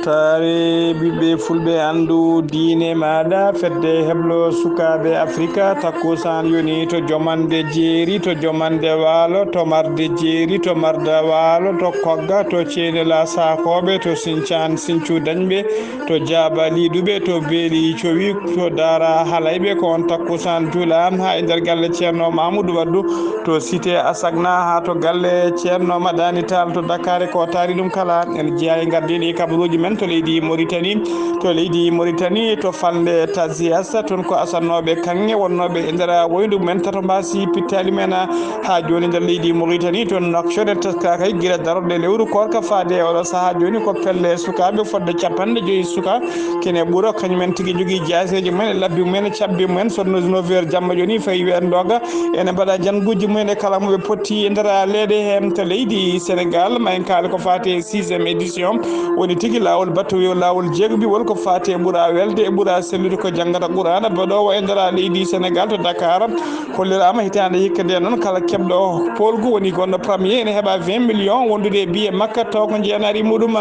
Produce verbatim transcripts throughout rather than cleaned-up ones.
Saare ɓiɓɓe fulɓe, anndu diine maaɗa, fedde heblo sukaaɓe Afrika, takkusaan yoni to jomande jeeri, to jomande waalo, to marde jeeri, to marda waalo, to kogga, to ceenela saakooɓe, to sincaan sincu dañɓe, to jaaba liiɗuɓe, to beeli cowi, to daara halayɓe. Ko on takkusaan juula haa e nder galle Ceerno Mamudu Waddu, to cité Asagna haa to galle Ceerno Madani Tall to Dakar. Ko taari ɗum kala, en jeyaa e ngardiiɗi kabaruuji men to leydi Mauritanie. To leydi Mauritanie, to falnde Tazias, toon ko asannooɓe kaŋŋe wonnooɓe e nder woyndu men tato mbaasi pittaali men haa jooni nder leydi Mauritanie. Toon Nouakchott, en teskaaka gila darorɗe lewru koorka faade e oɗo sahaa jooni, ko pelle sukaaɓe fodde capanɗe joyi suka kene ɓuro, kañum en tigi jogii jaaseeji mumen e labbi mumen e cabbi mumen. So neuf heures jamma jooni fayi en ndoga, ene mbaɗa jannguuji mumen e kala mo ɓe potti e nder leeɗe heen to leydi Sénégal. Ma en kaali ko faati e sixième édition, woni tigi laawol battowiyo laawol jeegubiwol ko faati e ɓura welde e ɓura sellude ko janngata Qur'aana baɗoowo e nder leydi Sénégal to Dakar. Holliraama hitaande hikka nde noon kala keɓɗo poolgu woni gonɗo premier ene heɓa vingt millions wondude e biye makka taw ko njeenaari muɗum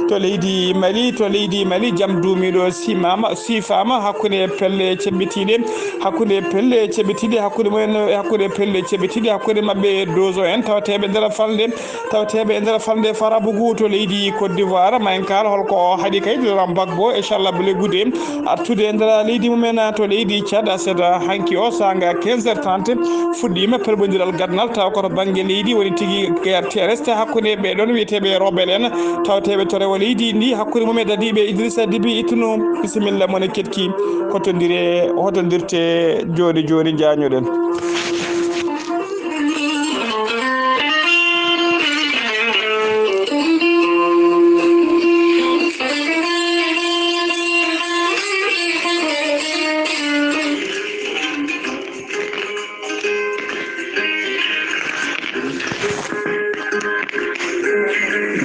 to leydi Mali. To leydi Mali jam duumiiɗo simaama, sifaama hakkunde pelle ceɓɓitiiɗe, hakkunde pelle ceɓɓitiiɗe, hakkunde mumen, hakkunde pelle ceɓɓitiiɗe, hakkunde maɓɓe dozo en tawateeɓe nder falnde, tawateeɓe e nder falnde Farabugu to leydi Côte d'Ivoire. Ma en kaal holko haɗi kay Laurent Gbagbo e Charles Blé Goudé artude e nder leydi mumen to leydi Tchad. Aset hanki o saanga quinze heures trente fuɗɗiima pelɓondiral gadanal taw ko to bannge leydi woni tigi guerre terrestre hakkunde ɓee ɗoon wiyeteeɓe rebelle en tawateeɓe to rewo leydi ndi, hakkunde mum e dadiiɓe Idrissa Déby Itno. Bisimilla mon e keɗki, hotondire, hotondirte jooni jooni, njaañoɗen.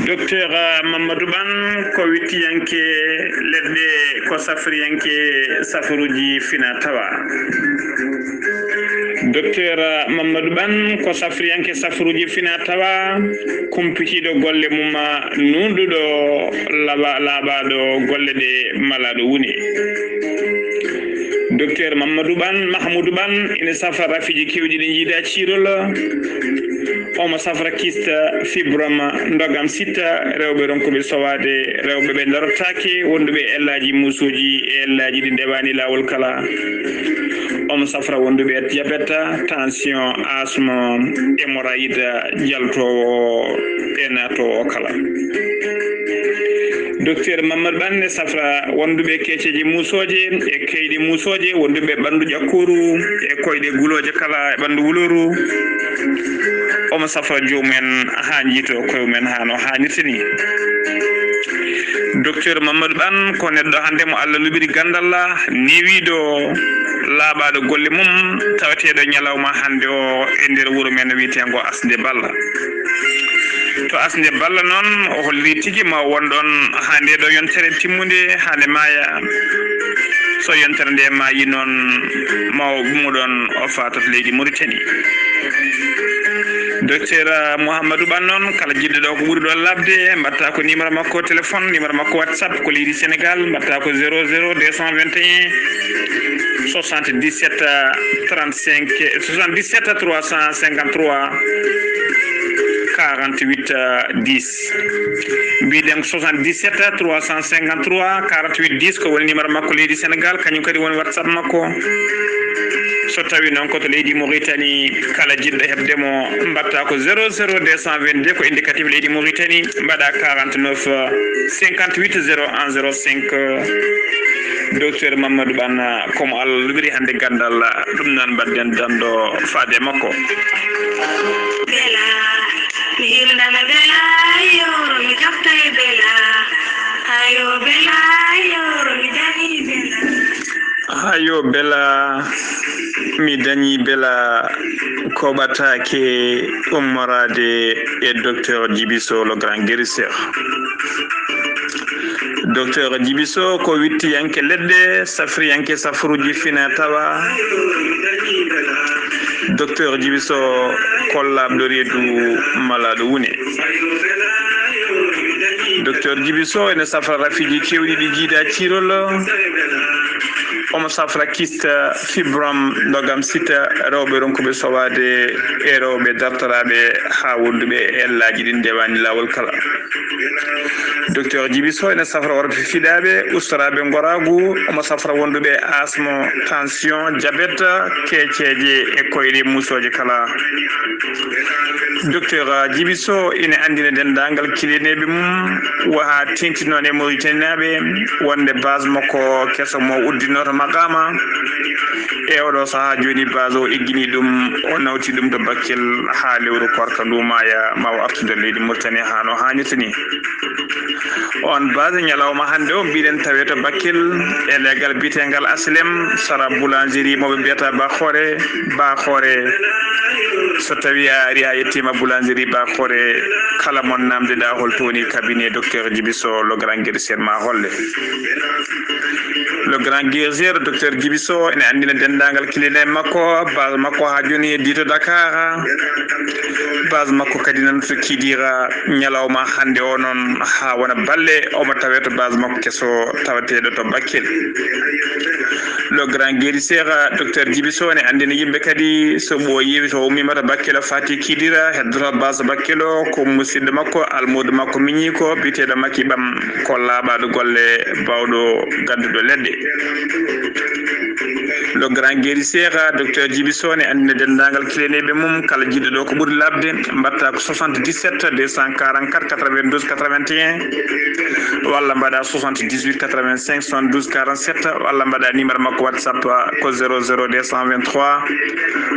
Docteur Mamadou Ban ko wittiyanke leɗɗe, ko safriyanke safaruuji fina tawa. Docteur Mamadou Ban ko safriyanke safaruuji fina tawa, kumpitiiɗo golle mum, nuunɗuɗo laaɓa-, laaɓaaɗo golle ɗe malaaɗo woni. Docteur Mamadou Ban, Mahmoudou Ban, ina safra rafiiji keewɗi ɗi njiida ciirol. Omo safra kista, fibrome, ndogam sitta, rewɓe ronkuɓe sowaade, rewɓe ɓe darotaake, wonduɓe e ellaaji muusooji e ellaaji ɗi ndewaani laawol kala. Omo safra wonduɓe e diabète, tension, asthme, hémorroïde, jaltoowo e naatoowo kala. Docteur Mamadou Ban ne safra wonduɓe keeceeji muusooje e keyɗe muusooje, wonduɓe ɓanndu ƴakkooru e koyɗe gulooje kala e ɓanndu wulooru. Omo safra joomum en haa njiito koye mum en haa no haanirta ni. Docteur Mamadou Ban ko neɗɗo hannde mo Allah luɓiri ganndal, newiiɗo, laaɓaaɗo golle mum, taweteeɗo ñalawma hannde o e nder wuro men wiyeteengo Asnde Balla. To Asnde Balla noon, o holliri tigi ma o won ɗoon haa nde ɗo yontere timmude, haa nde maaya. So yontere nde maayi noon, ma o ummo ɗoon, o faata to leydi Mauritanie. Docteur Mouhamadou Ban noon, kala jiɗɗo ɗo ko ɓuri ɗo labde, mbatta ko numéro makko téléphone, numéro makko WhatsApp ko leydi Sénégal, mbatta ko zéro zéro deux cent vingt et un soixante-dix-sept trente-cinq, soixante-dix-sept trois cent cinquante-trois quarante-huit dix. Mbiɗen soixante-dix-sept trois cent cinquante-trois quarante-huit dix ko woni numéro makko leydi Sénégal, kañum kadi woni WhatsApp makko. So tawi noon ko to leydi Mauritanie, kala jiɗɗo heɓde mo, mbatta ko zéro zéro deux cent vingt-deux ko indicatif leydi Mauritanie, mbaɗa quarante-neuf cinquante-huit zéro un zéro cinq. Docteur Mamadou Ban, ko mo Allah luɓiri hannde ganndal, ɗum noon mbaɗden danndo faade makko. Bela, mi hirndana Bela, yoro mi jofta e Bela. Hayo Bela, yoro mi dañi Bela. Hayo Bela, mi dañi Bela, ko ɓataake ummoraade e Docteur Djibiso, le grand guérisseur. Docteur Djibiso ko wittiyanke leɗɗe, safriyanke safruuji fina tawa. Docteur Djibiso ko laaɓɗo reedu malaaɗo wune. Docteur Djibi Sow ene safra rafiiji keewɗi ɗi jiida ciirol. Omo safra kista, fibrom, ndogam sita, rewɓe ronkuɓe sowaade e rewɓe dartoraaɓe haa wonduɓe e ellaaji ɗi ndewaani laawol kala. Docteur Djibi Sow ene safra worɓe fiɗaaɓe, ustoraaɓe ngoraagu, omo safra wonduɓe e asmo, tension, diabète, keeceeje e koyɗe muusooje kala. Docteur Djibi Sow ene anndina denndaangal kilineeɓe mum, waha teeŋti noon e Mauritanienaaɓe, wonde base makko keso mo uddinooto maqaama. E oɗo sahaa jooni, base o eggini ɗum, o nawti ɗum to Bakel haa lewru koorka ndu maaya, ma o artu nder leydi Mauritanie haa no haanirta ni. On base, ñalawma hannde o, mbiɗen tawe to Bakel e leggal biyeteengal H L M, sara boulangerie mo ɓe mbiyata Bakore, Bakore. So tawi a ari a yettima boulangerie Bakore, kala mon namdeɗa hol to woni cabinet docteur Djibi Sow, le grand guérisseur, ma holle. Le grand guérisseur, docteur Djibi Sow, ene anndina denndaangal kilineeɓe makko, base makko haa jooni heddii to Dakar. Base makko kadi nan to Kidira, ñalawma hannde o noon haa wona balle, omo tawe to base makko keso tawateeɗo to Bakel. Le grand guérisseur, docteur Djibi Sow, ne anndina yimɓe kadi, so ɓooyi, so ummiima to Bakel o faati Kidira, heddoto base Bakel o, ko musidɗo makko, almuudo makko miñiiko, biyeteeɗo Maki Ɓam, ko laaɓaaɗo golle, baawɗo gadduɗo leɗɗe. Le grand guérisseur, docteur Djibi Sow, ne anndina denndaangal kilineeɓe mum, kala jiɗɗo ɗo ko ɓuri laaɓde, mbaɗta ko soixante-dix-sept deux cent quarante-quatre quatre-vingt-douze quatre-vingt-un, walla mbaɗa soixante-dix-huit quatre-vingt-cinq soixante-douze quarante-sept, walla mbaɗa numéro makko WhatsApp ko zéro zéro deux cent vingt-trois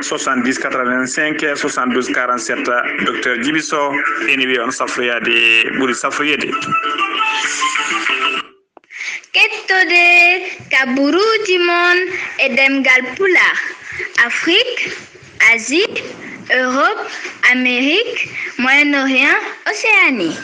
soixante-dix quatre-vingt-cinq soixante-douze quarante-sept. Docteur Djibi Sow ene wiya on safroyaade ɓuri safroyeede. Kettode kaburuuji mon e ɗemngal Pulaar, Afrique, Asie, Europe, Amérique, Moyen-Orient, Océanie.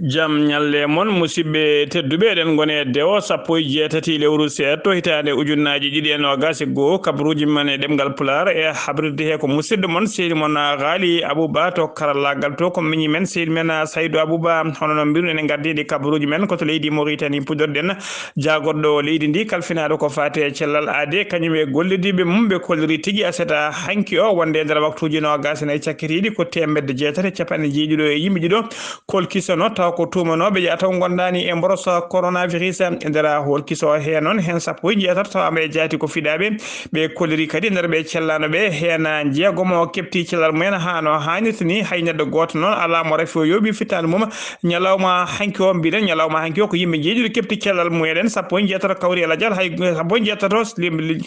Jam ñalle mon, musidɓe tedduɓe, eɗen ngoni e dewo sappo e jeetati lewru seeɗto hitaande ujunnaaji ɗiɗi e noogaas e goo. Kabaruuji men e ɗemngal Pulaar e habrirde he ko musidɗo mon, sehil mon, Ghali Abouba to karallaagal to, ko miñi men, sehil men, Saydou Abouba. Hono no mbiruɗen, en ngardiiɗi kabaruuji men ko to leydi Mauritanie, puɗɗorɗen jaagorɗo leydi ndi, kalfinaaɗo ko faati e cellal aade, kañum e gollidiiɓe mum, ɓe kolliri tigi aset hanki o, wonde e nder waktuuji noogaas e nayi cakkitiiɗi, ko teemedde jeetati e capanɗe jeeɗiɗo e yimɓe ɗiɗo kolkisono, taw ko tuumanooɓe ƴeewa taw ngondaani e mboros coronavirus. E nder holkiso he noon, heen sappo e jeetati tawaama e jaati ko fiɗaaɓe, ɓe kolliri kadi e nder ɓe cellaano ɓe, heen jeegomo keɓti cellal mumen haa no haanirta ni. Hay neɗɗo gooto noon alaa mo rafi o yooɓi fittaandu mum ñalawma hanki o. Mbiɗen ñalawma hanki o ko yimɓe njeeɗiɗo keɓti cellal mumen, sappo e jeetato kawri e lajal, hay sappo e jeetato,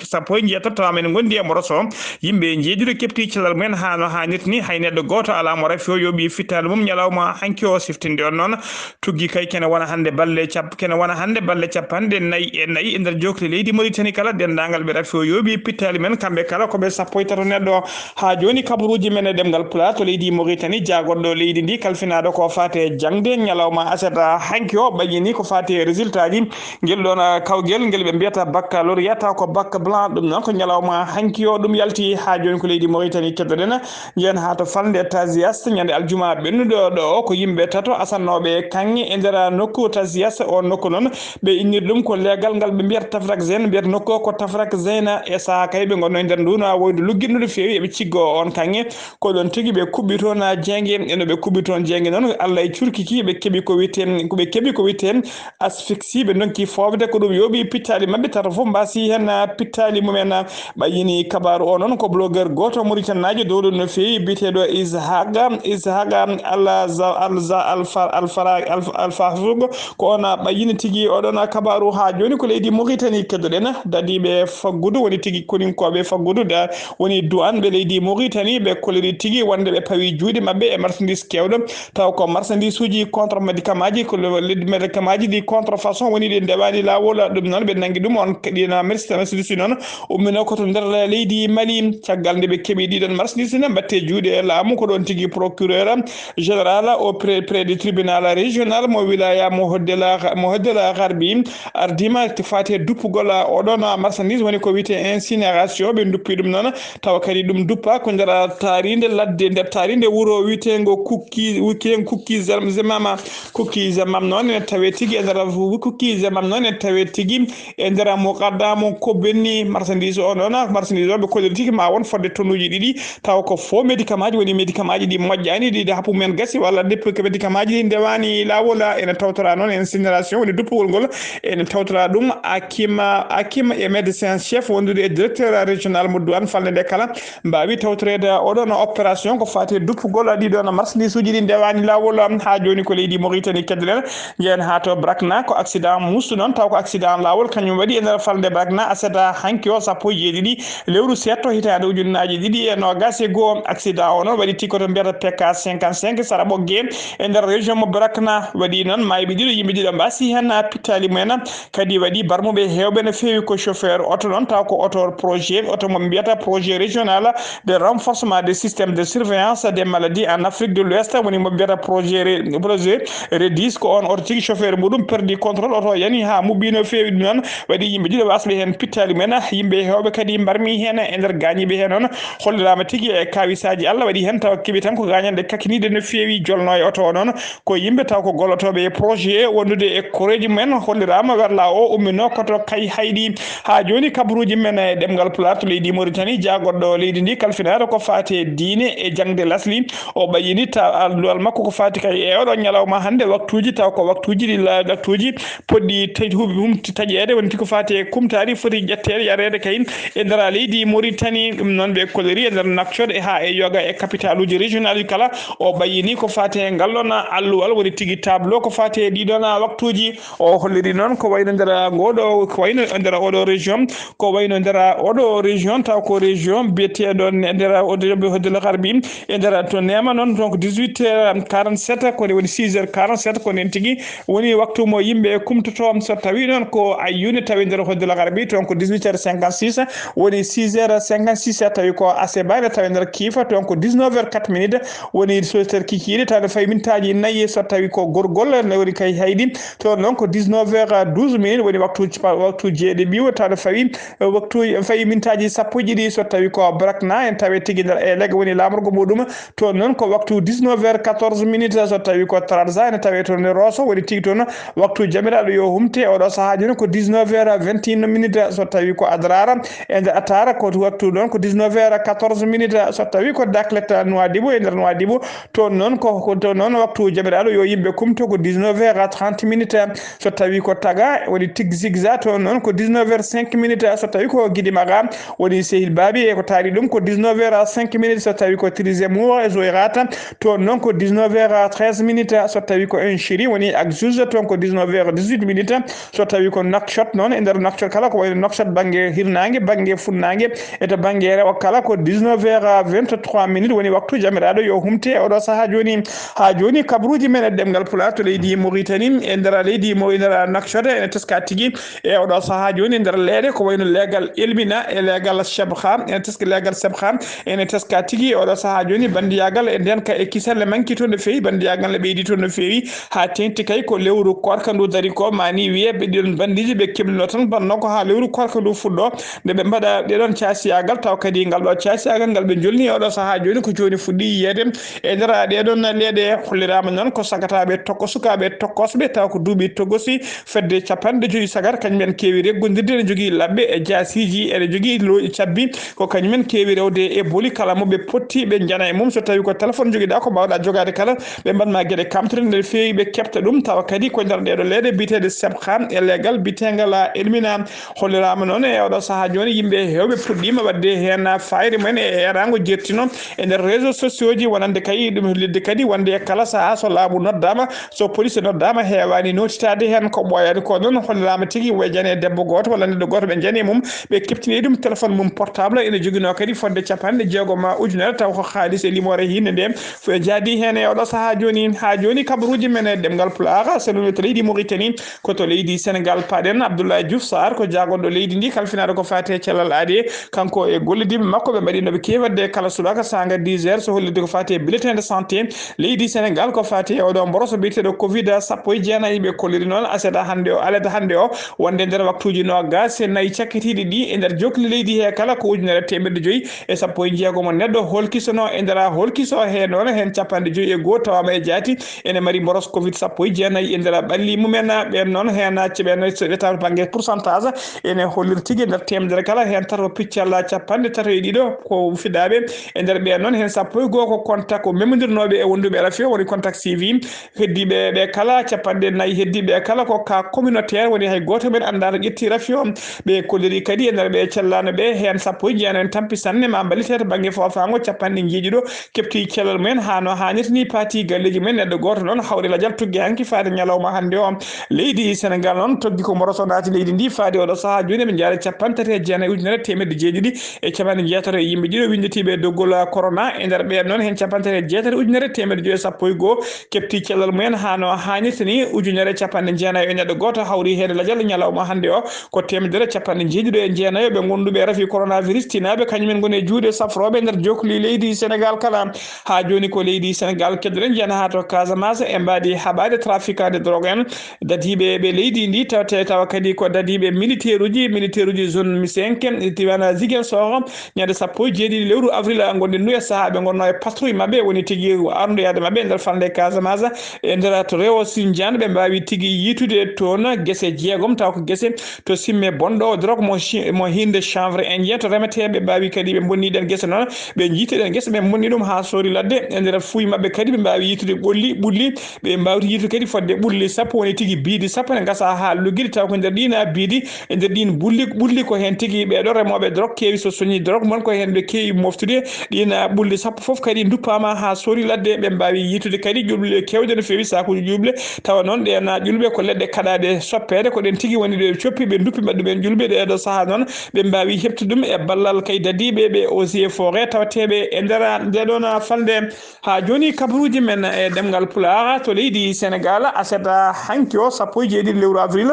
sappo e jeetato tawaama ene ngondi e mboros o. Yimɓe njeeɗiɗo keɓti cellal mumen haa no haanirta ni, hay neɗɗo gooto alaa mo rafi o yooɓi fittaandu mum ñalawma hanki o. Siftinde on noon, tuggi kay kene wona hannde balle cap-, kene wona hannde balle capanɗe nayi e nayi e nder jookli leydi Mauritanie kala, denndaangal ɓe rafi o yooɓi pittaali men, kamɓe kala ko ɓe sappo e tato neɗɗo. Haa jooni kabaruuji men e ɗemngal Pulaar to leydi Mauritanie, jaagorɗo leydi ndi, kalfinaaɗo ko faati e jaŋde ñalawma aset hanki o, ɓayyini ko faati e résultat ji ngel ɗoon, ah, kawgel ngel ɓe mbiyata baccalauréat, taw ko bac blanc. Ɗum noon ko ñalawma hanki o ɗum yalti. Haa jooni ko leydi Mauritanie keddoɗen. Njiyen haa to falnde Tazias, ñande aljuma ɓennuɗo ɗo o, ko yimɓe tato asannooɓe kaŋŋe e nder nokku Tazias. O nokku noon, ɓe innir ɗum ko leegal ngal ɓe mbiyata Tafrakzeen, mbiyata nokku o ko Tafrakzeen. E sahaa kay ɓe ngonno e nder nduun woydu luggiɗo no feewi, eɓe ciggo on kaŋŋe. Ko ɗoon tigi ɓe kuɓɓi toon jeenge, e no ɓe kuɓɓi toon jeenge noon, Allah e curkiki, ɓe keɓi ko wiyetee, ko ɓe keɓi ko wiyetee asphyxie, ɓe ndonki foofde, ko ɗum yooɓi pittaali maɓɓe tato fof mbaasi heen pittaali mumen. Ɓayyini kabaaru o noon ko blogueur gooto Mauritanianaajo dowluɗo no feewi, biyeteeɗo Ishaq, Ishaq Al-Za-, Al-Za-, Al-Fa-, Al-Fara-, Al-, Al-Fahouk. Ko on ɓayyini tigi oɗon kabaaru. Haa jooni ko leydi Mauritanie keddoɗen, dadiiɓe faggudu woni tigi koninkooɓe faggudu da-, woni du'anɓe leydi Mauritanie, ɓe kolliri tigi wonde ɓe pawi juuɗe maɓɓe e marchandise keewɗo, taw ko marchandise uji contre médicament ji, ko le-, le-, médicament ji ɗi contrefaçon woni ɗi ndewaani laawol. Ɗum noon ɓe nanngi ɗum on, ɗin marchandise uji noon ummino ko to nder leydi Mali. Caggal nde ɓe keɓi ɗiɗon marchandise ne mbatte juuɗe e laamu, ko ɗoon tigi procureur général au près, près du tribunal Régional mo wilaya mo hoddela mo hoddela harbi ardima fati e duppugol oɗon marchandise woni ko wiyte incinération. Ɓe duppi ɗum noon, tawa kadi ɗum duppa ko nder taarinde ladde, nder taarinde wuro wiyetengo Kukki, wiyetengo Kukki Zem-, Zemama. Kukki Zemam noon ene tawe tigi e nder Kukki Zemam noon ene tawe tigi e nder muqaddamu ko benni marchandise o noon. Marchandise o ɓe kolliri tigi ma won fodde tonnuji ɗiɗi, taw ko fo médicament ji woni, médicament ji ɗi moƴƴani, ɗi happu men gasi walla depuis que médicament ji ɗi ndewani lawol. Ene tawtora noon incinération woni duppugol ngol, ene tawtora ɗum Akim, Akim e médecin chef wondude e directeur régional mo duwan falde nde kala mbawi tawtorede oɗon opération ko fati e duppugol ɗiɗon marchandise uji ɗi ndewani lawol. Ha joni ko leydi Mauritanie keddoɗen. Jeen ha to Brakna ko accident musu noon, taw ko accident lawol kañum waɗi e nder falde Brakna aseda hanki o sappo e jeeɗiɗi lewru setto hitande ujunnaaji ɗiɗi e nogas e goho. Accident o noon waɗi tigi ko to mbiyata P K cinquante-cinq sara Ɓoggee e nder région mo Brakna. Waɗi noon mayɓe ɗiɗo, yimɓe ɗiɗo mbasi hen pittali mumen. Kadi waɗi barmuɓe hewɓe no fewi ko chauffeur oto noon, taw ko oto projet, oto mo mbiyata projet régional de renforcement des systèmes de surveillance des maladies en Afrique de l'Ouest, woni mo mbiyata projet re-, projet REDIS. Ko on oto tigi chauffeur muɗum perdi contrôle, oto yani ha muɓɓi no fewi. Ɗum noon waɗi yimɓe ɗiɗo wasɓe hen pittali mumen. Yimɓe hewɓe kadi mbarmi hen e nder gañiɓe hen noon. Hollirama tigi e kawisaji Allah waɗi hen tawa keɓi tan ko gañanɗe kakkiniɗe no fewi. Jolno e oto o noon ko yimɓe taw ko gollotoɓe e projet wondude e koreji mumen. Hollirama werla o ummino koto kay hayɗi. Ha joni kabaruji men e ɗemgal Pulaar to leydi Mauritanie, jaagoɗɗo leydi ndi kalfinaɗo ko fati e diine e jangde lasli. O ɓayyini ta alluwal makko ko fati kay e oɗo ñalawma hande waktuji, taw ko waktuji ɗi la-, waktuji poɗɗi tej-, huɓi humti taƴede, woni ko fati e kumtari foti ƴettede yarede kay e nder leydi Mauritanie. Ɗum noon ɓe kolliri e nder Nouakchott e ha e yoga e capitaluji régional uji kala. O ɓayyini ko fati e ngal ɗon alluwal woni tigi tableau ko fati e ɗiɗon waktuji. O holliri noon ko wayno nder ngoɗo, ko wayno nder oɗo région, ko wayno nder oɗo région, taw ko région biyeteɗo nder oɗo ɓe hoddila harbi e nder to Neema noon, donc dix-huit heures quarante-sept, ko woni six heures quarante-sept, ko nden tigi woni waktu mo yimɓe kumtoto. So tawi noon ko Ayoune tawi nder hoddila harbi, toon ko dix-huit heures cinquante-six, woni six heures cinquante-six, tawi ko Aseba ene tawi nder Kiifa, toon ko dix-neuf heures quatre minutes, woni so tawi kikiiɗe, tawa fayi mintaji nayi, so tawi ko gorgol, ne woni kay haydi, toon noon ko dix-neuf heures douze minutes, woni waktu, waktu jeeɗiɓiwo, tawa fawi, waktu, fawi mintaji sappo e ɗiɗi, so tawi ko Brakna, en tawi tigi nder Elek woni lamorgo muɗum, toon noon ko waktu dix-neuf heures quatorze minutes, so tawi ko Trarza, ene tawi toon e Rosso, woni tigi toon waktu jamiraɗo yo humte, oɗo saaha joni ko dix-neuf heures vingt et une minutes, so tawi ko Adrara, e nder Atara ko waktu ɗon ko dix-neuf heures quatorze minutes, so tawi ko Daklet Nouadhibou, e nder Nouadhibou, toon noon ko, ko toon noon waktu jamiraɗo yo yimɓe kumto ko dix-neuf heures trente minutes, so tawi ko Taga woni Tig Zigza, toon noon ko dix-neuf heures cinq minutes, so tawi ko Gidimaga woni Sehil Babi e ko taari ɗum ko dix-neuf heures cinq minutes, so tawi ko Trizemur e Zoirata, toon noon ko dix-neuf heures treize minutes, so tawi ko Enchiri woni Axuze, toon ko dix-neuf heures dix-huit minutes, so tawi ko Nouakchott noon, e nder Nouakchott kala ko wayno Nouakchott bangge hirnange, bangge funnange, e to bangge rewo kala ko dix-neuf heures vingt-trois minutes woni waktu jamiraɗo yo humte e oɗo saaha joni. Ha joni kabaruji men e ɗemgal Pulaar to leydi Mauritanie, e nder leydi Mo-, e nder Nouakchott ene teska tigi e oɗo saaha joni nder leeɗe ko wayno leegal Elmina e leegal Chebkha, ene teska leegal Chebkha, ene teska tigi e oɗo saaha joni bandiyagal e nden ka e kisalle manki to no fewi, bandiyagal ne ɓeydi to no fewi. Ha teŋti kay ko lewru koorka ndu dari ko, mani wiye ɓe ɗiɗon bandiji ɓe keblino tan banno ko ha lewru koorka ndu fuɗɗo, nde ɓe mbaɗa ɗeɗon caasiyagal, taw kadi ngal ɗo caasiyagal ngal ɓe jolni e oɗo saaha joni ko joni fuɗɗi yiyede e nder ɗeɗon leeɗe. Hollirama noon ko sagataɓe tokko sukaɓe tokkosɓe, taw ko duuɓi togosi fedde capanɗe joyi sagar, kañumen keewi reggodirde, ene jogii labbe e jaasiji, ene jogii lo-, cabbi, ko kañumen keewi rewde e boli kala mo ɓe potti ɓe njana e mum. So tawi ko téléphone jogiɗa ko mbawɗa jogade kala, ɓe mbaɗma geɗe kamtorde nde feewi, ɓe keɓta ɗum. Tawa kadi ko nder ɗeɗo leeɗe biyeteɗe Sebkha e leegal biyetegal Elmina. Hollirama noon e oɗo saaha joni yimɓe hewɓe puɗɗima wadde hen fayre mumen e erango jertino e nder réseau sociaux ji, wonande kay ɗum hollirde kadi wonde e kala saaha so laamu noddama, so police noddama, hewani notitade hen ko ɓooyani ko. Noon hollirama tigi wayjane debbo goto walla neɗɗo goto ɓe jani e mum, ɓe keptini ɗum téléphone mum portable, ene jogino kadi fodde capanɗe jeegom ujunere, taw ko haalis e limoore hinde nde fof e jaadi hen e oɗo saaha joni. Ha joni kabaruji men e ɗemgal Pulaar, so ɗum to leydi Mauritanie, ko to leydi Sénégal paɗen. Abdoulaye Diouf Sarr ko jaagonɗo leydi ndi, kalfinaɗo ko fati e cellal aadi, kanko e gollidiɓe makko ɓe mbaɗi noɓe kewi wadde kala subaka sanga dix heures, so hollirde ko fati e bulletin de santé leydi Sénégal, ko fati e Oɗo mboroso biyeteeɗo covid sappo e jeenayi, ɓe kolliri noon aset hannde o, alede hannde o, wonde nder waktuuji noogaas e nayi cakkitiiɗi ɗi e nder jokli leydi he kala ko ujunere teemedde joyi e sappo e jeegom neɗɗo holkisono e nder holkiso he noon heen capanɗe joyi e goo tawaama e jaati ene mari mboros covid sappo e jeenayi e nder ɓalli mumen. Ɓeen noon heen ɓeen ɓe taw bannge pourcentage ene holliri tigi nder teemedere kala heen tato piccal capanɗe tato e ɗiɗo ko fiɗaaɓe. E nder ɓeen noon heen sappo e goo ko contact ko memondirnooɓe e wonduɓe rafi o woni contact C V. Heddiiɓe ɓe kala capanɗe nayi heddiiɓe kala ko cas communautaire woni hay gooto men anndaa to ƴetti rafi o. Ɓe kolliri kadi e nder ɓe cellaano ɓe heen sappo e jeenayi en tampi sanne ma mballite to bannge foofaango capanɗe jeeɗiɗo keɓti cellal mumen haa no haanirta ni paati galleeji mumen neɗɗo gooto noon hawri lajal tuggi hanki faade ñalawma hannde o. Leydi Senegal noon toggi ko mboroso naati leydi ndi faade oɗo sahaa jooni ɓe njaari capanɗe tati e jeenayi ujunere teemedde jeeɗiɗi e capanɗe jeetato e yimɓe ɗiɗo winnditiiɓe e doggol corona. E nder ɓeen noon heen capanɗe tati e jeetato ujunere teemedde joyi e sappo e goo keɓti cellal mumen haa no haanirta ni ujunere capanɗe jeenayi e neɗɗo gooto hawri heede lajal ñalawma hannde o. Ko teemedere capanɗe jeeɗiɗo e jeenayo ɓe ngonduɓe rafi coronavirus tinaaɓe kañumen ngoni e juuɗe safrooɓe nder jokli leydi Senegal kala. Haa jooni ko leydi Senegal keddoɗen jiyana haa to Casamance e mbaadi haɓaade trafiquant de drogue en dadiiɓe ɓe leydi ndi tawte tawa kadi ko dadiiɓe militaire uji militaire uji zone cinq diwana Ziguinchor ñande sappo e jeeɗiɗi lewru avril ngonɗen ndu e sahaa ɓe ngonno e patrouille maɓɓe woni tigi arndoyaade maɓɓe e nder falnde Casamance e nder to rewo Sindian ɓe mbaawi tigi yiitude toon gese jeegom taw ko gese to simme bonɗo drogue mo chi- mo hinde chanvre indien to remetee ɓe mbaawi kadi ɓe bonni ɗen gese noon ɓe jiiti ɗen gese ɓe bonni ɗum haa soori ladde e nder fuuy maɓɓe kadi ɓe mbaawi yiitude ɓolli ɓulli ɓe mbawti yiitude kadi fodde ɓulli sappo woni tigi biidi sappo ne ngasa haa luggiɗi taw ko nder ɗina biidi e nder ɗin bulli ɓulli ko heen tigi ɓeɗo remooɓe drogue keewi so soñi drogue mon ko heen ɓe keewi moftude ɗina ɓulli sappo fof kadi duppaama haa soori ladde ɓe mbaawi yiitude kadi ƴuɓle kewɗe no feewi sakuuji ƴuɓle tawa noon ɗena ƴulɓe ko leɗɗe kaɗaaɗe soppeede ko ɗen tigi woni ɗo coppi ɓe duppi mbaɗ ɗumen ƴulɓe ɗeɗo sahaa noon ɓe mbaawi heɓtude ɗum e ballal kay dadiiɓe ɓe eaux et forêt tawateeɓe e nder ndeɗon falnde haa jooni kabaruuji men e ɗemngal pulaar to leydi Senegal aset hanki o sappo e jeeɗiɗi lewru avril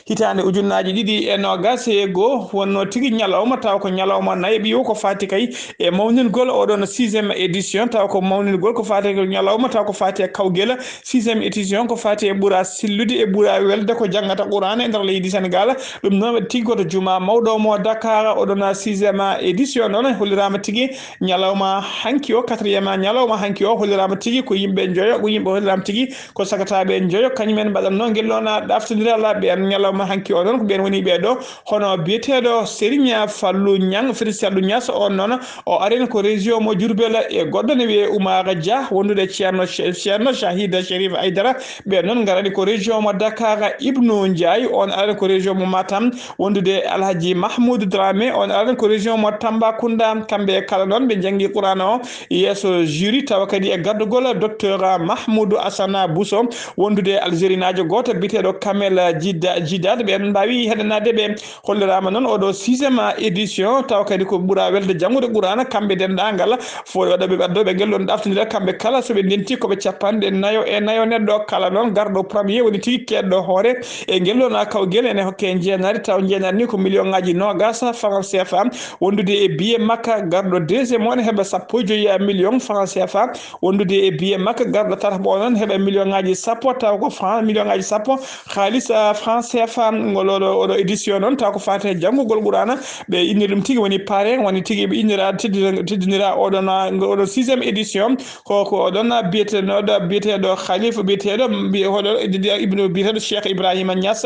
hitaande ujunnaaji ɗiɗi e noogaas e goo wonno tigi ñalawma taw ko ñalawma nayaɓi o ko faati kay e mawningol oɗon sixième édition taw ko mawningol ko faati ko ñalawma taw ko faati e kawgel sixième édition ko faati e ɓura sillude e ɓura welde ko janngata qur'aana e nder leydi Senegal ɗum noon waɗi tigi ko to juma mawɗo mo Dakar oɗon sixième édition noon holliraama tigi ñalawma hanki o quatrième ñalawma hanki o holliraama tigi ko yimɓe njoyo ko yimɓe holliraama tigi ko sagataaɓe njoyo kañumen mbaɗatno ngel noon ɗaftondiral ɓeen ñalawma hanki o noon ko ɓeen woni ɓee ɗo hono biyeteeɗo Serigne Fallou Niang Félix Fallou Niass on noon o arino ko région mo Diourbel e goɗɗo ne wiyee Oumar Dia wondude Ceerno Ceerno Chahida Chérif Aïdara ɓeen noon ngarani ko région mo Dakar Ibnou Ndiaye on arani ko région mo Matam wondude Alhaji Mahmoudou Dramé on arani ko région mo Tambacounda kamɓe kala noon ɓe njanngi Qur'aana o yeeso jury tawa kadi e gardugol docteur Mahmoudou Assana Bousso wondude Algérie naajo gooto biyeteeɗo Kamel Jida Jidad ɓeen mbaawi heɗanaade ɓe holliraama noon oɗo sixième édition tawa kadi ko ɓura welde janngude Qur'aana kamɓe denndaangal fo waɗooɓe ɓaddoɓe ngel ɗon ɗaftondira kamɓe kala so ɓe ndenti ko ɓe capanɗe nayo e nayo neɗɗo kala noon garɗo premier woni tigi keɗɗo hoore e ngel ɗon kawgel ene hokke jeenaari taw jeenaari ni ko million ngaji nogas franc C F A wondude e biye makka garɗo deuxième o ne heɓa sappo e joyi million franc C F A wondude e biye makka garɗo tataɓo o noon heɓa million ngaji sappo taw ko franc million ngaji sappo haalis franc C F A ngol oɗo oɗo édition noon taw ko fate janngugol Qur'aana ɓe inni ɗum tigi woni pare woni tigi ɓe innira teddinira oɗon oɗon sixième édition ko ko oɗon biyeteɗo biyeteɗo khalifa biyeteɗo hoɗo ibnu biyeteɗo Cheikh Ibrahima Niass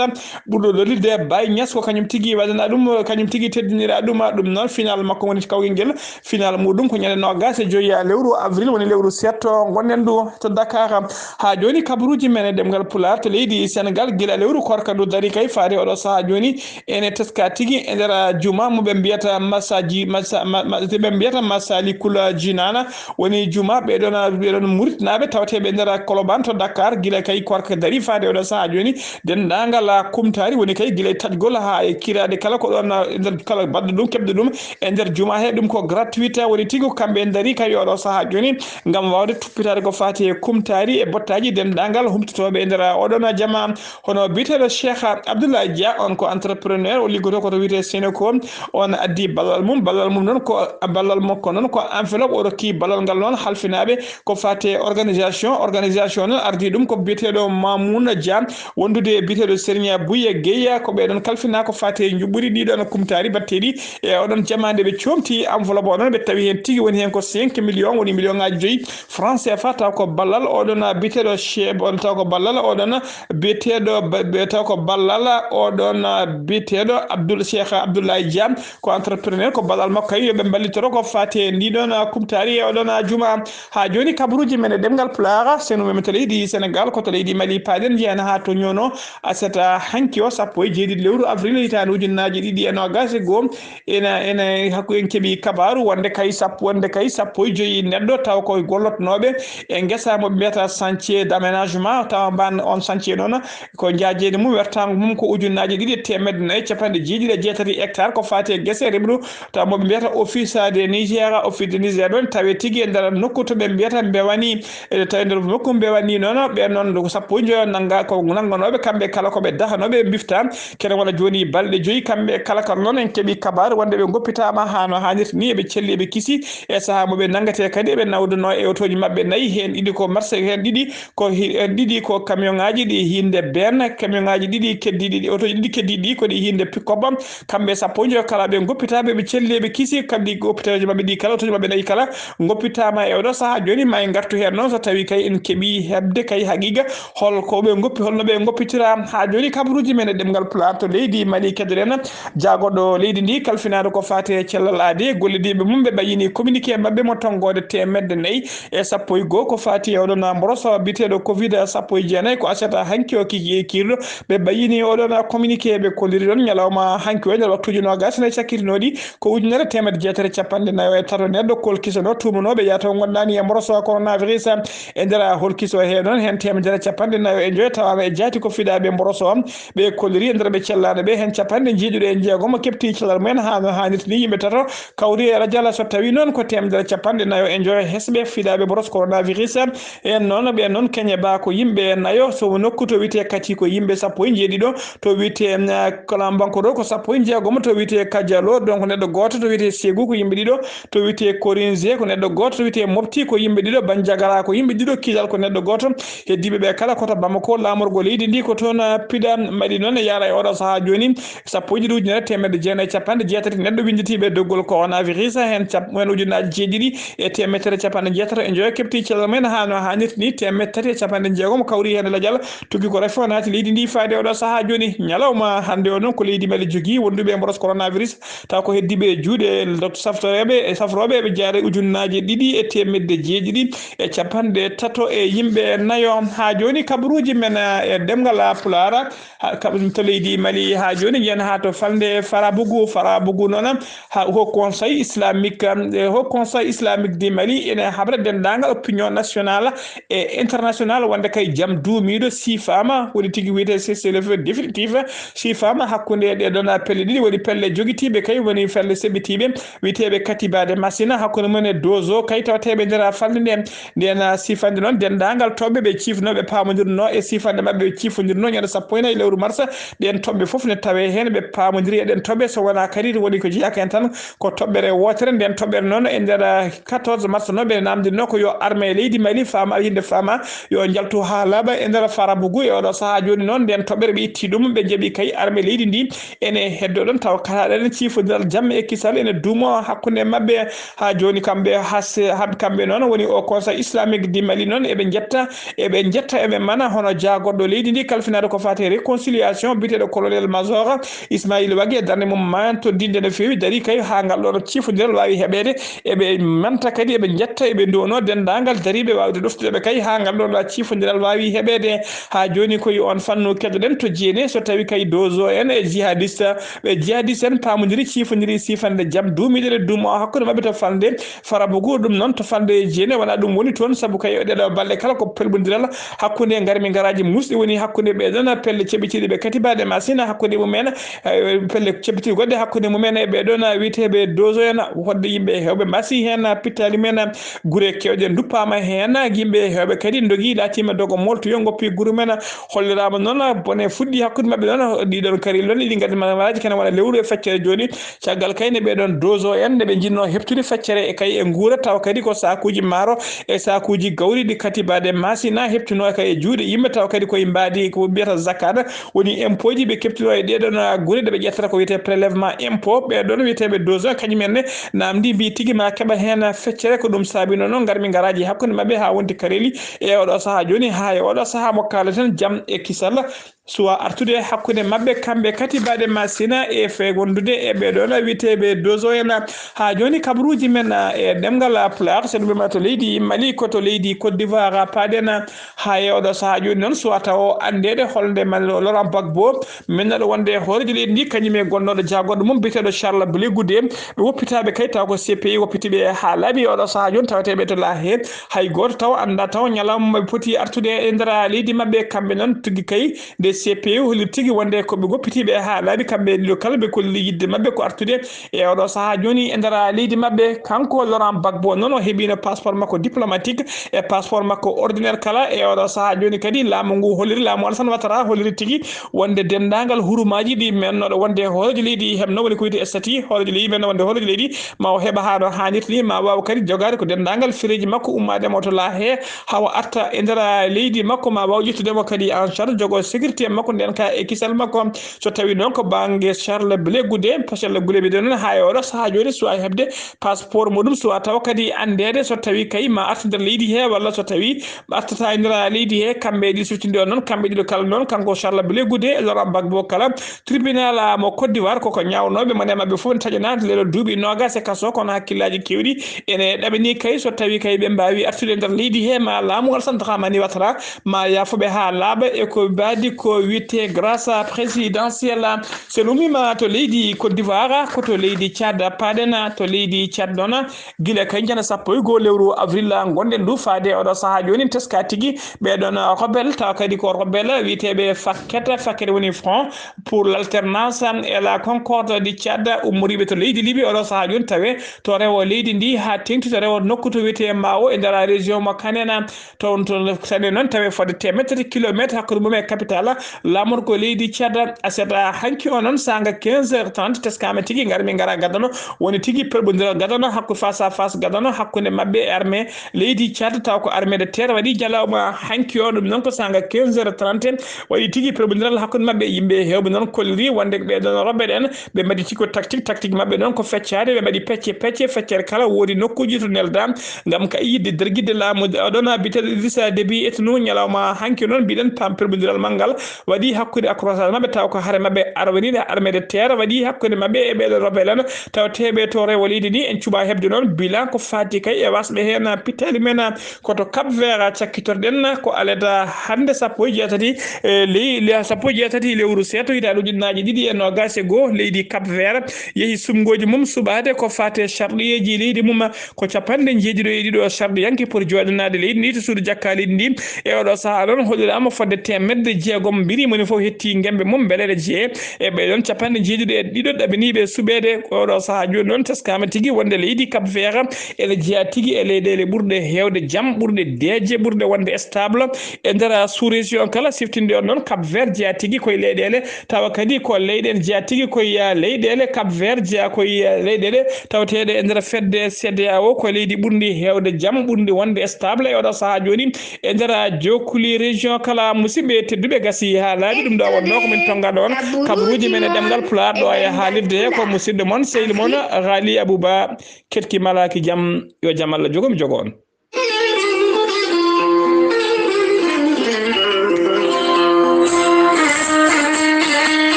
ɓurɗo lolirde Baye Niass ko kañum tigi waɗana ɗum kañum tigi teddinira ɗum ɗum noon final makko woni kawgel ngel final muɗum ko ñande nogas e joyi lewru avril woni lewru setto gonɗen ɗo to Dakar. Ha joni kabaruji men e ɗemgal Pulaar to leydi Senegal gila lewru korka ndu dari kay faade oɗo saha joni ene teska tigi e nder juma mo ɓe mbiyata masaji ɓe mbiyata Masalikul Jinana woni juma ɓeɗon ɓeɗon muritnaɓe tawateɓe e nder Koloban to Dakar gila kay korka dari faade oɗo saha joni dendagal kumtari woni kay gila e taƴgol ha e kirade kala ko ɗon e nder kala baɗɗo ɗum keɓɗo ɗum e nder juma he ɗum ko gratuite woni tigi ko kamɓe en dari kay oɗo saha joni ngam wawde tuppitade ko fati e kumtari e bottaji dendagal humtotoɓe e nder oɗon jama hono biyeteɗo Cheikh Abdoulaye Dia, on ko entrepreneur, o liggoto ko to wiyetee Sénéco. On addi ballal mum, ballal mum noon ko, ballal makko noon ko enveloppe, o rokki ballal ngal noon halfinaaɓe ko faati e organisation. Organisation noon ardii ɗum ko biyeteeɗo Mamouna Dia, wondude e biyeteeɗo Serigne Bouye Gueye. Ko ɓee ɗoon kalfinaa ko faati e njuɓɓudi ɗii ɗoon kumtaari batteeɗi e oɗon jamaande. Ɓe coomti enveloppe o noon, ɓe tawi heen tigi woni heen ko cinq millions, woni million ŋaaji joyi franc C F A, taw ko ballal oɗon biyeteeɗo Cheb, on taw ko ballal oɗon biyeteeɗo ba-, be-, taw ko ballal oɗon, ah, biyeteeɗo Abdoul Cheikh Abdoulaye Dia, ko entrepreneur, ko ballal makko kay yo ɓe mballitoro ko faati e ndii ɗoon, ah, kumtaari e oɗon, ah, juma. Haa jooni kabaruuji men e ɗemngal Pulaar, senu men to leydi Senegaal, ko to leydi Mali paaɗen, njeyan haa to ñoono aset, ah, hanki o, sappo e jeeɗiɗi lewru avril hitaande ujunnaaji ɗiɗi e noogaas e goo. Ena, ena hakku en keɓi kabaaru wonde kay sappo, wonde kay sappo e joyi neɗɗo taw ko gollotnooɓe e ngesa mo ɓe mbiyata chantier d'aménagement, tawa mban on chantier noon ko njaajeede mum, wertaango mum ko ujunnaaji ɗiɗi e teemedde nayi e capanɗe jeeɗiɗi e jeetati hectare, ko faati e gese remru, tawa mo ɓe mbiyata Office de Niger, Office de Niger ɗoon tawe tigi e nder nokku to ɓe mbiyata Mbewani, e tawi nder nokku Mbewani noon, ɓe noon ko sappo e joyo nannga, ko nannganooɓe kamɓe kala ko ɓe dahanooɓe, ɓe mbifta. Kene wona jooni balɗe joyi, kamɓe kala kala noon en keɓi kabaaru wonde ɓe ngoppitaama haa no haanirta ni, eɓe celli, eɓe kisi. E sahaa mo ɓe nanngetee kadi, eɓe nawdunoo e otooji maɓɓe nayi, heen ɗiɗi ko marse, heen ɗiɗi ko hi-, heen ɗiɗi ko camion ŋaaji ɗi hiinde been, camion ŋaaji ɗiɗi keddiiɗi ɗi, otooji ɗiɗi keddiiɗi ɗi ko ɗi hiinde pick-up. Kamɓe sappo e joyo kala ɓe ngoppitaama, eɓe celli, eɓe kisi, kadi ngoppitooji maɓɓe ɗi kala, otooji maɓɓe nayi kala ngoppitaama e oɗo sahaa. Jooni ma en ngartu heen noon, so tawii kay en keɓii heɓde kay haqiiqa hol ko ɓe ngoppi, holno ɓe ngoppitira. Haa jooni kabaruuji men e ɗemngal Pulaar to leydi Mali, keddoɗen jaagorɗo leydi ndi kalfinaade ko faati e cellal aadi, e gollodiiɓe mum, ɓe mbayyini communiqué maɓɓe mo tonngoode teemedde nayi e sappo e goo ko faati e oɗon mboroso biyeteeɗo covid sappo e jeenayi, ko aset hanki o ki-, kiirɗo. Ɓe mbayyini oɗon communiqué, ɓe kolliri ɗoon ñalawma hanki o e nder waktuuji noogaas e nayi cakkitinooɗi ko ujunere teemedde jeetati e capanɗe nayo e tato neɗɗo kolkisono tuumanooɓe yataw ngondaani e mboroso coronavirus. E nder holkiso he noon, heen teemedere capanɗe nayo e joyo tawaama e jaati ko fiɗaaɓe mboroso. Ɓe kolliri e nder ɓe cellaano ɓe, heen capanɗe jeeɗiɗo e jeegom keɓti cellal mumen haa no haanirta ni. Yimɓe tato kawri e rajala, so tawi noon ko teemedere capanɗe nayo e joyo hesɓe fiɗaaɓe mboroso coronavirus. En noon, ɓe noon keñe ba ko yimɓe nayo, so nokku to wiyetee Kati ko yimɓe sappo e jeeɗiɗo, to wiyetee, mm, Kalambankoto ko sappo e jeegom, to wiyetee Kajalo, donc neɗɗo gooto, to wiyetee Ségou ko yimɓe ɗiɗo, to wiyetee Korinze ko neɗɗo gooto, to wiyetee Mopti ko yimɓe ɗiɗo, Banjagara ko yimɓe ɗiɗo, Kidal ko neɗɗo gooto. Heddiiɓe ɓe kala ko to Bamako, laamorgo leydi ndi ko toon, ah, piɗa mbaɗi noon e yaara e oɗo sahaa jooni, sappo e ɗiɗi ujunere teemedde jeenayi e capanɗe jeetati neɗɗo winnditiiɓe doggol coronavirus, heen cap-, heen ujunnaaji jeeɗiɗi e teemedere capanɗe jeetati e joyo keɓti cellal mumen haa no haanirta ni, teemedde tati e capanɗe jeegom kawri heen e lajal. Tuggi ko rafi o naati leydi ndi faade oɗo sahaa jooni. Ñalawma hannde o noon ko leydi Mali jogii wonduɓe e mboros coronavirus, taw ko heddiiɓe e juuɗe docteur saftoreeɓe e safrooɓe, eɓe jaare ujunnaaje ɗiɗi e teemedde jeeɗiɗi e capanɗe tato e yimɓe nayo. Haa jooni kabaruuji men, eh, e ɗemngal Pulaar, ha, ka, to leydi Mali haa jooni, njiyen haa to falnde Farabougou. Farabougou noon, ha, Haut Conseil Islamique, eh, Haut Conseil Islamique du Mali ene habra denndaangal opinion nationale e internationale wonde kay jam duumiiɗo siifaama, woni tigi wiyetee cessez-le-feu définitif siifaama hakkunde ɗee ɗoon pelle ɗiɗi, woni pelle jogitiiɓe kay, woni pelle seɓɓitiiɓe, wiyeteeɓe Katiba de Masina, hakkunde mum e Dozo, kay tawateeɓe nder falnde nde. Nden, ah, siifande noon denndaangal toɓɓe ɓe ciifnoo, ɓe paamondirnoo e siifande maɓɓe, ɓe ciifondirnoo ñande sappo e nayi lewru mars. Ɗeen toɓɓe fof ne tawee heen, ɓe paamondiri e ɗeen toɓɓe, so wonaa kadi woni ko jeyaaka heen tan ko toɓɓere wootere. Nden toɓɓere noon e nder, ah, quatorze mars noon ɓe naamndinoo ko yo armée leydi Mali faama, yimɓe faama yo njaltu haa laaɓa e nder Farabougou. E oɗo sahaa jooni noon nden toɓɓere ɓe itti ɗum, ɓe njaɓi kay armée leydi ndi ene heddo ɗon, tawa kala ɗen ciifondiral jam e kisal ene duumo hakkunde maɓɓe. Haa jooni kamɓe, haa se-, haa kamɓe noon woni o Conseil Islamique du Mali noon, eɓe njetta, eɓe njetta, eɓe mana hono jaagorɗo leydi ndi kalfinaɗo ko faati e réconciliation, biyeteeɗo colonel major Ismaïl Wagué, darnde mum maantodinde no feewi, darii kay haa ngal ɗoon ciifondiral waawi heɓeede. Eɓe manta kadi, eɓe njetta, eɓe nduwonoo denndaangal dariiɓe waawde ɗoftude ɓe kay haa ngal ɗoon ciifondiral waawi heɓeede. Haa jooni ko e oon fannu keddoɗen to Jeene, so tawii kay Dozo en e jihadiste, ɓe jihadiste en paamondiri, ciifondiri siifande jam duumiiɗo e duumo hakkunde maɓɓe to falnde Farabougou. Ɗum noon to falnde Jeene wonaa ɗum woni toon, sabu kay e ɗeɗo balɗe kala ko pelɓondiral hakkunde ngarmi ngaraaji muusɗi woni hakkunde ɓee ɗoon pelle ceɓitiiɗe ɓe Katiba de Masina, hakkunde mumen, eh, pelle ceɓitiiɗe goɗɗe hakkunde mumen e ɓee ɗoon wiyeteeɓe Dozo en, wonde yimɓe heewɓe mbaasii heen pittaali mumen, gure keewɗe nduppaama heen, yimɓe heewɓe kadi ndogii, laatiima dogo moltoyo, ngoppi gure mumen, holliraama noon bone fuɗɗi Ɗi hakkunde maɓɓe noon, ɗi ɗon karil ɗon, ɗi ngaddi malmalaaji kene wona lewru e feccere jooni. Caggal kay nde ɓe ɗon dozo en, nde ɓe njinnoo heɓtude feccere e kay e nguura, tawa kadi ko saakuuji maaro e saakuuji gawri ɗi katibaade masina heɓtunoo kay e juuɗe yimɓe, tawa kadi koye mbaadi ko mbiyata zakata, woni impôt ji ɓe keɓtunoo e ɗee ɗon gure ɗe ɓe ƴettata ko wiyetee prélèvement impôt. Ɓee ɗon wiyeteeɓe dozo en, kañum en ne naamndi mbii tigi ma keɓa heen feccere. Ko ɗum saabinoo noon ngarmi ngaraaji hakkunde maɓɓe haa wonti kareeli e oɗo sahaa jooni, haa e oɗo sahaa mo kaaleten, jam e kisal suwa artude hakkunde maɓɓe, kamɓe katibaade masina e fe wondude e ɓee ɗoon wiyeteeɓe dozo en. Haa jooni, kabaruuji men e ɗemngal Pulaar, so ɗum ɓe to leydi Mali, ko to leydi Côte d'Ivoire paaɗen. Haa e oɗo sahaa jooni noon, suwa tawo anndeede holnde man Laurent Gbagbo, men naɗo wonde hooreejo leydi ndi, kañum e gonnooɗo jaagorɗo mum biyeteeɗo Charles Blé Goudé, ɓe woppitaaɓe kay taw ko C P I woppitiiɓe haa laaɓi. Oɗo sahaa jooni taweteeɓe to La Haye, hay gooto taw anndaa taw ñalawma ɓe poti artude e nder leydi maɓɓe, kamɓe noon tigi kay nde C P I holli tigi wonde ko ɓe goppitiiɓe haa laaɓi, kamɓe ɗiɗo kala ɓe kolli yiɗde maɓɓe ko artude e oɗo sahaa jooni e nder leydi maɓɓe. Kanko Laurent Gbagbo noon o heɓiino passeport makko diplomatique e passeport makko ordinaire kala. E oɗo sahaa jooni kadi laamu ngu holliri, laamu Alassane Ouattara holliri tigi wonde denndaangal hurumaaji ɗi mennooɗo wonde hooreejo leydi heɓno, woni ko wiyetee statut hooreejo leydi, mennooɗo wonde hooreejo leydi, ma o heɓa haa no haanirta ni, ma waaw kadi jogaade ko denndaangal fereeji makko ummaade mo to La Haye, hawa arta e nder leydi makko, ma waaw ƴettude mo kadi en charge, jogoo sécurité makko nden ka e kisal makko. So tawi noon ko bannge Charles Blé Goudé, Charles Blé Goudé noon haa e oɗo sahaa jooni suwa heɓde passeport muɗum, suwa taw kadi anndeede so tawi kay ma artu nder leydi he, walla so tawi artata e nder leydi he. Kamɓe ɗiɗo suftinde on noon, kamɓe ɗiɗo kala noon, kanko Charles Blé Goudé e Laurent Gbagbo kala, tribunal mo Côte d'Ivoire koko ñaawnooɓe, mone maɓɓe fof ne taƴanaade lelo duuɓi noogas e kaso, kono hakkillaaji keewɗi ene ɗaɓɓanii kay so tawi kay ɓe mbaawi artude nder leydi he, ma laamu Alassane Dramane Ouattara ma yaafoɓe haa laaɓa e ko mbaadi ko wiyetee grâce présidentielle. So en ummiima to leydi Côte d'Ivoire, ko to leydi Tchad paaɗen. To leydi Tchad noon, gila kay njana sappo e goo lewru avril ngonɗen ndu faade oɗo sahaa jooni, teska tigi ɓee ɗoon rebelle, tawa kadi ko rebelle wiyeteeɓe Faket, Faket woni Front pour l'alternance et la concorde du Tchad, ummoriiɓe to leydi Libi. Oɗo sahaa jooni tawe to rewo leydi ndi haa teeŋti to rewo nokku to wiyetee Mawo e nder région mo Kanena. Toon to Kanena noon tawe fodde teemeɗɗe tati kilomeetre hakkunde mum e capitale laamorgo leydi Tchad. Aset hanki o noon saanga quinze heures trente teskaama tigi, ngarmi ngara gadano, woni tigi perɓondiral gadano, hakku face à face gadano hakkunde maɓɓe e armée leydi Tchad, taw ko armée de terre waɗi jalawma hanki o. Ɗum noon ko saanga quinze heures trente waɗi tigi perɓondiral hakkunde maɓɓe. Yimɓe heewɓe noon kolliri wonde ɓee ɗoon rebelle en ɓe mbaɗi tigi ko tactique, tactique maɓɓe noon ko feccaade, ɓe mbaɗi pecce pecce, feccere kala woodi nokkuuji to nelda ngam ka yiɗde dergidde laamu oɗon biyeteeɗo Idrissa Déby Itno. Ñalawma hanki noon mbiɗen pam perɓondiral manngal waɗi hakkunde accrochage maɓɓe, taw ko hare maɓɓe arwaniiɗe armée de terre waɗi hakkunde maɓɓe e ɓee ɗoo rebelle en tawateeɓe to rewo leydi ndi. En cuɓaa heɓde noon bilan ko faati kay e wasɓe heen pittaali men ko to Cap Vert cakkitorɗen ko aleda hannde sappo e jeetati, e ley, le-, sappo e jeetati lewru seeto hitaande ujunnaaji ɗiɗi e noogaas e goo. Leydi Cap Vert yehi suɓngooji mum suɓaade ko faati e sarɗiyeeji leydi mum. Ko capanɗe njeeɗiɗo e ɗiɗo sarɗiyanke poti jooɗanaade leydi ndi to suudu jakka leydi ndi. E oɗo sahaa noon holliraama fodde teemedde jeegom mbiri, moni fof hetti ngembe mum mbele eɗe jeye e ɓee ɗoon capanɗe njeeɗiɗo e ɗiɗo ɗaɓɓiniiɓe suɓeede. Oɗo sahaa jooni noon teskaama tigi wonde leydi Cap Vert ene jeyaa tigi e leyɗeele ɓurɗe heewde jam, ɓurɗe deeƴe, ɓurɗe wonde stable e nder sous-région kala. Siftinde on noon, Cap Vert jeyaa tigi koye leyɗeele, tawa kadi ko leyɗeele jeyaa tigi koye, ah, leyɗeele. Cap Vert jeyaa koye, ah, leyɗeele tawateeɗe e nder fedde C E D E A O, ko leydi ɓurndi heewde jam, ɓurndi wonde stable e oɗo sahaa jooni e nder, ah, jokkuli région kala. Musidɓe tedduɓe, gasi haa laaɓi, ɗum ɗo wonnoo ko min tonnganɗo on kabaruuji men e ɗemngal Pulaar ɗo e haalirde he ko musidɗo mon, sehil mon, Ghali Abouba. Ketki malaaki jam, yo jam Allah jogo mi jogo on.